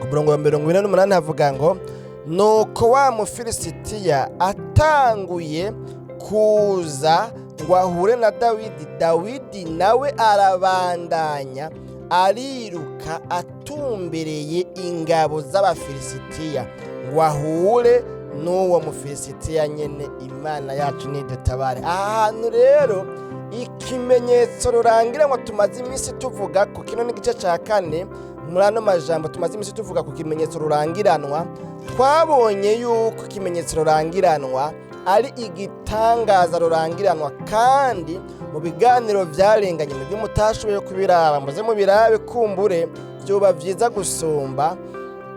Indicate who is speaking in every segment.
Speaker 1: Umurongo wa 48 havuga ngo: "Nuko wa Mufilisitiya atanguye kuza ngo ahure na Dawidi, Dawidi nawe arabandanya ariruka atumbereye ingabo z'Abafilisitiya ngo ahure n'uwo Mufilisitiya nyene." Imana yacu nidutabare. Aha hantu rero, ikimenyetso rurangiranwa tumaze iminsi tuvuga ko, kino ni igice cya kane muri ano majambo tumaze iminsi tuvuga ku kimenyetso rurangiranwa. Twabonye yuko ikimenyetso rurangiranwa ari igitangaza rurangiranwa, kandi mu biganiro byarenganye, mubyo mutashoboye kubiraba, muze mubirabe, kumbure byoba byiza gusumba.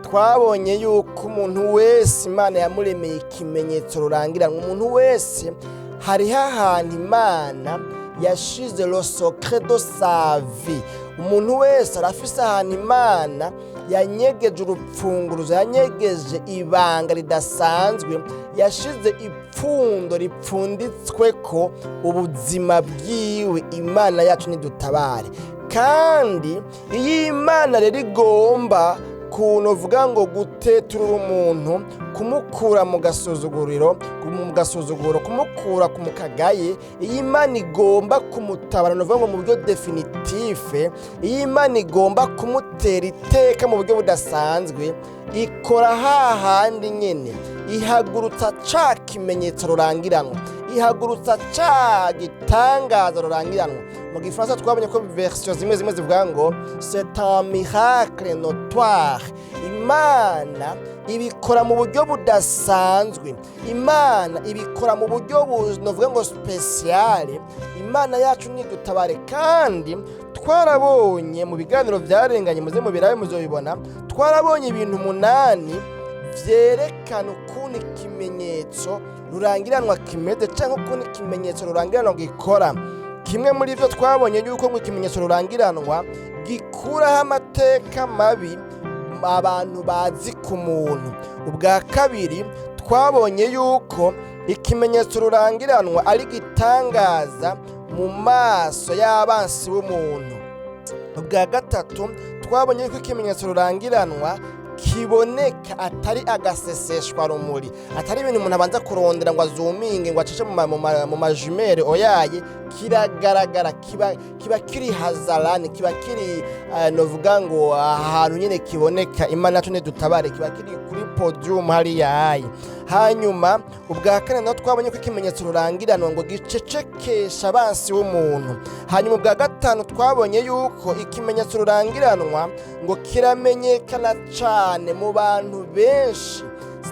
Speaker 1: Twabonye yuko umuntu wese Imana yamuremeye ikimenyetso rurangiranwa. Umuntu wese hariho ahantu Imana yashize le secret de sa vie. Umuntu wese arafise ahantu Imana yanyegeje urupfunguruzo, yanyegeje ibanga ridasanzwe, yashize ipfundo ripfunditswe ko ubuzima bwiwe. Imana yacu nidutabare. Kandi iyo Imana rero igomba kuntu uvuga ngo guteturura umuntu, kumukura mu gasuzuguriro, mu gasuzuguro, kumukura ku mukagaye, iyo Imana igomba kumutabara, ni ukuvuga ngo mu buryo définitif, iyo Imana igomba kumutera iteka mu buryo budasanzwe, ikora hahandi nyine, ihagurutsa ca kimenyetso rurangiranwa, ihagurutsa ca gitangaza rurangiranwa. Mu Gifaransa twabonye ko version zimwe zimwe zivuga ngo "c'est un miracle notoire". Imana ibikora mu buryo budasanzwe, Imana ibikora mu buryo novuga ngo spécial. Imana yacu nidutabare. Kandi twarabonye mu biganiro byarenganye, muze mubirabe muzobibona, twarabonye ibintu 8 vyerekana ukuntu ikimenyetso rurangiranwa kimeze cyangwa ukuntu ikimenyetso rurangiranwa gikora. Kimwe muri byo, twabonye yuko ngo ikimenyetso rurangiranwa gikuraho amateka mabi abantu bazi ku muntu. Ubwa kabiri, twabonye yuko ikimenyetso rurangiranwa ari gitangaza mu maso y'abansi b'umuntu. Ubwa gatatu, twabonye yuko ikimenyetso rurangiranwa kiboneka, atari agaseseshwa rumuri, atari ibintu umuntu abanza kurondera ngo azuminge, ngo acishe mu ma jumelles. Oyaye, kiragaragara, kiba kiri hazarani, kiba kiri novuga ngo ahantu nyine kiboneka. Imana yacu nidutabare. Kiba kiri kuri podium hariya hayi. Hanyuma ubwa kane naho, twabonye ko ikimenyetso rurangiranwa ngo gicecekesha abansi w'umuntu. Hanyuma ubwa gatanu, twabonye yuko ikimenyetso rurangiranwa ngo kiramenyekana cane mu bantu benshi,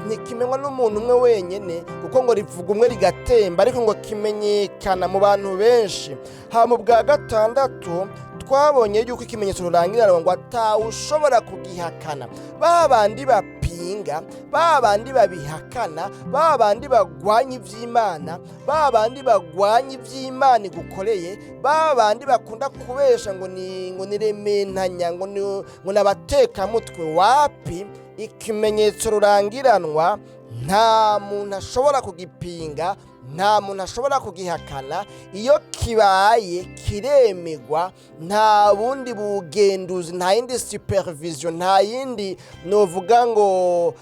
Speaker 1: ntikimenywa n'umuntu umwe wenyine, kuko ngo rivuga umwe rigatemba, ariko ngo kimenyekana mu bantu benshi. Hama ubwa gatandatu, twabonye yuko ikimenyetso rurangiranwa ngo atawushobora kugihakana. Ba bandi bapinga, ba bandi babihakana, ba bandi bagwanya ivy'Imana, ba bandi bagwanya ivy'Imana igukoreye, ba bandi bakunda kubesha ngo ni rementanya, ngo ni abatekamutwe, wapi! Ikimenyetso rurangiranwa nta muntu ashobora kugipinga, nta muntu ashobora kugihakana. Iyo kibaye kiremegwa, nta bundi bugenduzi, nta yindi supervision, nta yindi novuga ngo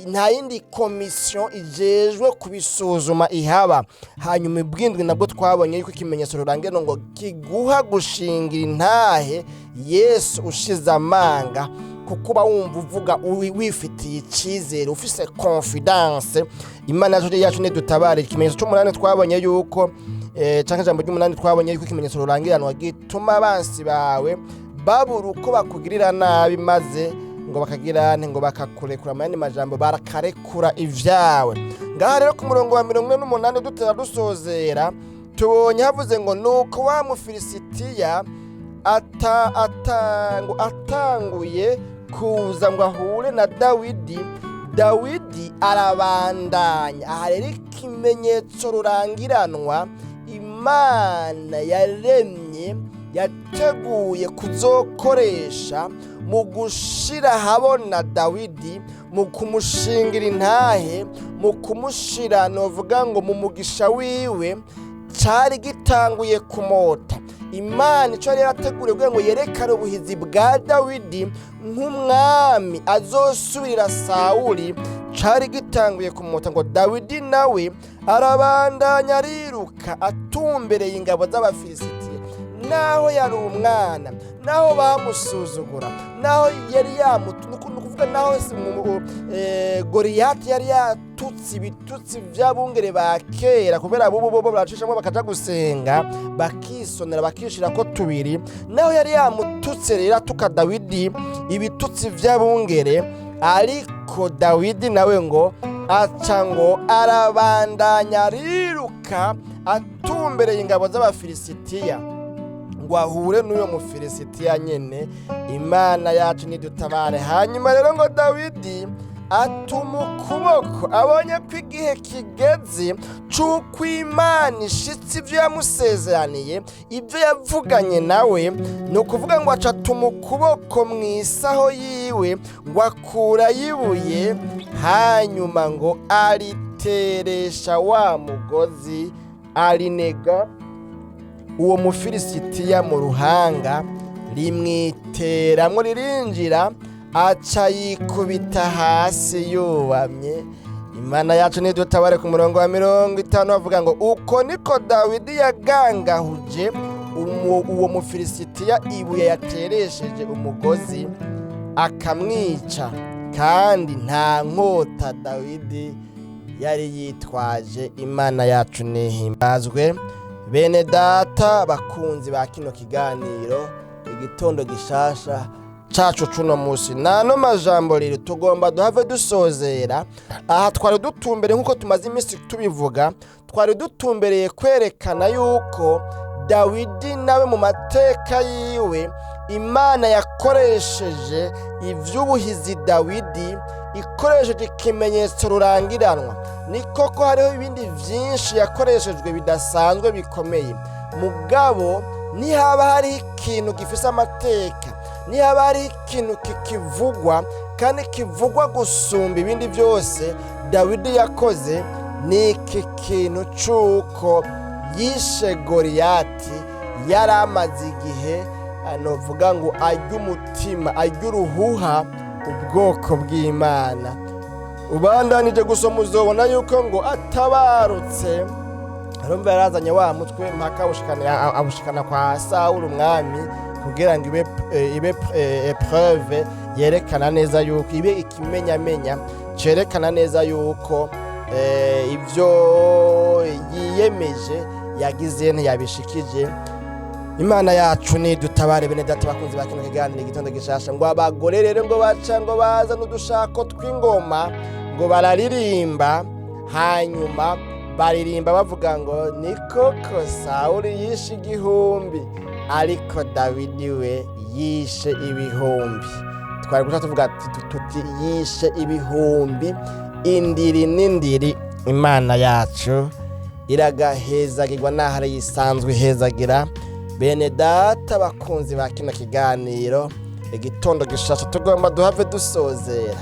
Speaker 1: nta yindi komisiyo ijejwe kubisuzuma ihaba. Hanyuma ubwindwi nabwo, twabonye yuko ikimenyetso rurangiranwa ngo kiguha gushingira intahe Yesu ushize amanga, kuko uba wumva uvuga wifitiye icyizere, ufise confiance. Imana yacu nidutabare. Ikimenyetso cy'umunani, twabonye yuko canke ijambo ry'umunani, twabonye yuko ikimenyetso rurangiranwa gituma abansi bawe babura uko bakugirira nabi, maze ngo bakagira nte? Ngo bakakurekura. Mu yandi majambo, barakarekura ivyawe. Ngaha rero ku murongo wa 48, dutera dusozera, tubonye havuze ngo: "Nuko wa Mufilisitiya ata, ata, ngo atanguye kuza ngo ahure na Dawidi, Dawidi arabandanya." Aha rero, ikimenyetso rurangiranwa Imana yaremye, yateguye kuzokoresha mu gushira ahabona Dawidi, mu kumushingira intahe, mu kumushira novuga ngo mu mugisha wiwe, cari gitanguye kumota. Imana icyo yari yarateguriye kugira ngo yerekane ubuhizi bwa Dawidi nk'umwami azosubirira Sawuli cari gitanguye kumota. Ngo Dawidi nawe arabandanya ariruka atumbereye ingabo z'Abafilisitiya, naho yari umwana, naho bamusuzugura, naho yari yamutu, ni ukuvuga naho Goriyati yari yatutse ibitutsi by'abungere ba kera, kubera bubu bo baracishamo bakaja gusenga, bakisonera, bakishira ko tubiri. Naho yari yamututse rero atuka Dawidi ibitutsi by'abungere, ariko Dawidi nawe ngo aca ngo arabandanya ariruka atumbereye ingabo z'Abafilisitiya ngo ahure n'uyo Mufilisitiya nyene. Imana yacu nidutabare. Hanyuma rero ngo Dawidi atuma ukuboko, abonye ko igihe kigeze c'uko Imana ishitse ibyo yamusezeraniye, ibyo yavuganye nawe. Ni ukuvuga ngo aca atuma ukuboko mu isaho yiwe, ngo akurayo ibuye, hanyuma ngo ariteresha wa mugozi, arinega uwo Mufilisitiya mu ruhanga, rimwiteramwo ririnjira, aca yikubita hasi yubamye. Imana yacu nidutabare. Ku murongo wa 50 bavuga ngo: "Uko niko Dawidi yagangahuje uwo Mufilisitiya ibuye yateresheje umugozi, akamwica, kandi nta nkota Dawidi yari yitwaje." Imana yacu nihimbazwe. Bene data bakunzi ba kino kiganiro Igitondo Gishasha cacu cuno musi, nano majambo rero tugomba duhave dusozera aha. Twari dutumbereye, nk'uko tumaze iminsi tubivuga, twari dutumbereye kwerekana yuko Dawidi nawe mu mateka yiwe Imana yakoresheje ivy'ubuhizi Dawidi ikoresheje ikimenyetso rurangiranwa. Ni koko hariho ibindi vyinshi yakoreshejwe bidasanzwe bikomeye, mugabo nihaba hariho ikintu gifise amateka, nihaba hariho ikintu kikivugwa kandi kivugwa gusumba ibindi byose Dawidi yakoze, ni iki kintu c'uko yishe Goriyati yari amaze igihe, novuga ngo arya umutima, arya uruhuha ubwoko bw'Imana. Ubandanije gusoma uzobona yuko ngo atabarutse, arumva yarazanye wa mutwe mpaka awushikana kwa Sawuli umwami, kugira ngo ibe épreuve yerekana neza yuko, ibe ikimenyamenya cerekana neza yuko ibyo yiyemeje yagize ntiyabishikije. Imana yacu nidutabare. Bene data bakunzi ba kino kiganiro Igitondo Gishasha, ngo abagore rero ngo baca ngo baza n'udushako tw'ingoma, ngo bararirimba, hanyuma baririmba bavuga ngo: "Ni koko Sawuli yishe igihumbi, ariko Dawidi we yishe ibihumbi." Twari guca tuvuga tuti yishe ibihumbi indiri n'indiri. Imana yacu iragahezagirwa n'ahari yisanzwe ihezagira. Bene data bakunzi ba kino kiganiro Igitondo Gishasha, tugomba duhave dusozera.